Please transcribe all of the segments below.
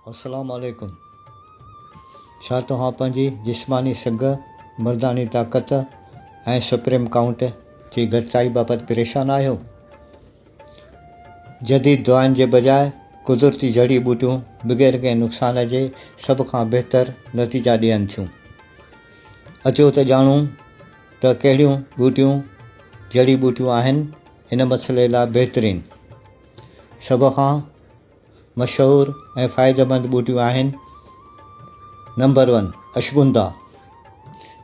السلام عليڪم ڇا توهان پنهنجي جسماني سگهه، مرداني طاقت ۽ سپريم ڪائونٽ جي گهٽتائي بابت پريشان آهيو؟ جديد دوائن جي بجاء قدرتي جڙي ٻوٽيون بغير ڪنهن نقصان جي سڀ کان بهتر نتيجا ڏين ٿيون. اچو ته ڄاڻون ته ڪهڙيون ٻوٽيون جڙي ٻوٽيون آهن هن مسئلي لاء بهترين. سڀ کان مشهور ۽ فائديمند ٻوٽيون آهن، نمبر ون، اشگندا،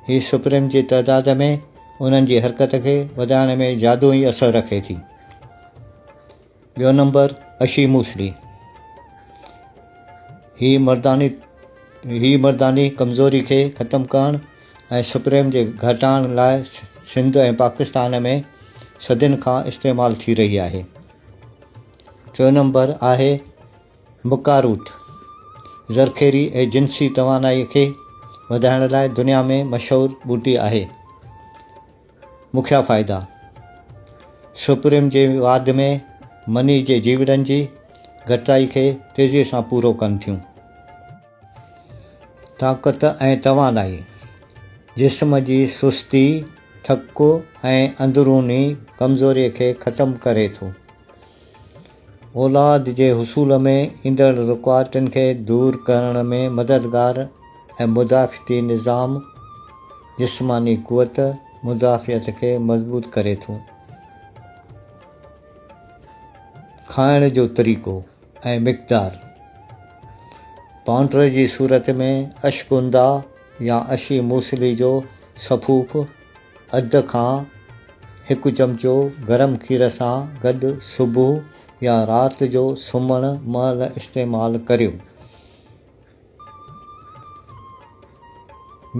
هي سپرم جي تعداد ۾ انهن جي حرڪت کي وڌائڻ ۾ جادوئي اثر رکي ٿي. ٻيو نمبر، اشي موسلي، هي مرداني هي مرداني ڪمزوري کي ختم ڪرڻ ۽ سپرم جي گهٽائڻ لاء سنڌ ۽ پاڪستان ۾ صدين کان استعمال ٿي رهي آهي. ٽيون نمبر آهي مڪاروٽ، زرخيري ۽ جنسي توانائي کي وڌائڻ لاء دنيا ۾ مشهور ٻوٽي آهي. مکيه فائدا، سپرم جي واڌ ۾ مني جي جيوڙن جي گهٽتائي کي تيزي سان پورو ڪن ٿيون. طاقت ۽ توانائي، جسم جي سستي، ٿڪ ۽ اندروني ڪمزوري کي ختم ڪري ٿو. اولاد جي حصول ۾ ايندڙ رڪاوٽن کي دور ڪرڻ ۾ مددگار ۽ مدافعتي نظام، جسماني قوت مدافعت کي مضبوط ڪري ٿو. کائڻ جو طريقو ۽ مقدار، پائونڊر جي صورت ۾ اشگندا يا اشي موسلي جو سفوف اڌ کان هڪ چمچو گرم کير سان گڏ صبح يا رات جو سمهڻ مهل استعمال ڪريو.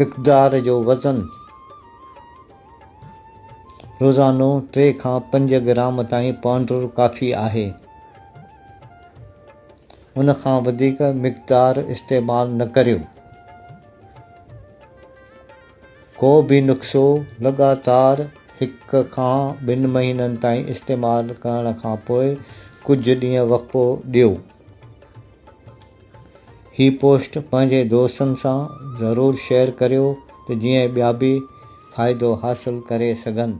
مقدار جو وزن روزانو 3 کان 5 گرام تائين پائونڊر ڪافي آهي. ان کان وڌيڪ مقدار استعمال نه ڪريو. ڪو به نسخو لڳاتار هڪ کان ٻن مهينن تائين استعمال ڪرڻ کان پوء ڪجهه ڏينهن وقفو ڏيو. هي پوسٽ پنهنجي دوستن سان ضرور شيئر ڪريو ته جيئن ٻيا به فائدو حاصل ڪري سگهن.